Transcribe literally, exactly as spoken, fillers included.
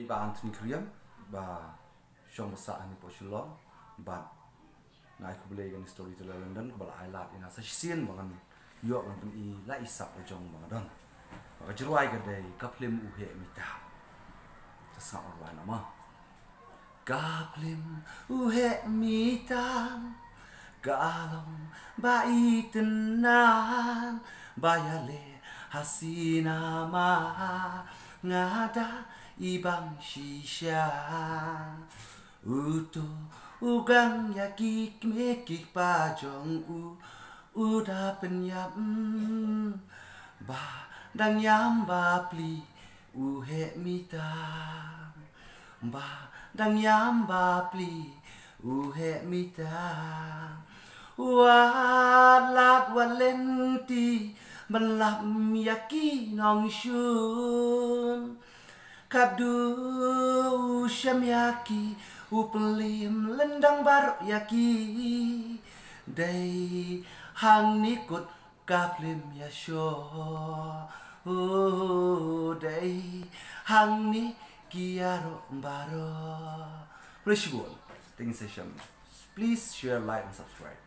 Ba Anthony Khyriem ba shong ba sah hangne hapoh Shillong, bad nga ai khublei ïa kane storyteller London kaba la ai lad ïa nga sa shisien ba ngan ïoh ban pyni la i sak la jong ba nga don. Ba ka jingrwai ka dei ka phlim U Heh Mita. Te sngap ngan rwai noh mo. Ka phlim U Heh Mita ka long ba itynnad ba ïaleh ha cinema, nga da i bang shisha. Uto u gang ïa ki kmie ki kpa jong u, u da pynïap, mm, ba dang ïam ba plie U Heh Mita. Ba dang ïam ba plie U Heh Mita. Wat lad wat lynti ban lap ïa ki nongshun. Katto u shem ïa ki, u pynliem lyndang baroh ïa ki. Dei hangne kut ka phlim ïashoh. Oh, dei hangne ki ïaroh baroh. Khublei shibun. Teng sa shem. Please share, like and subscribe.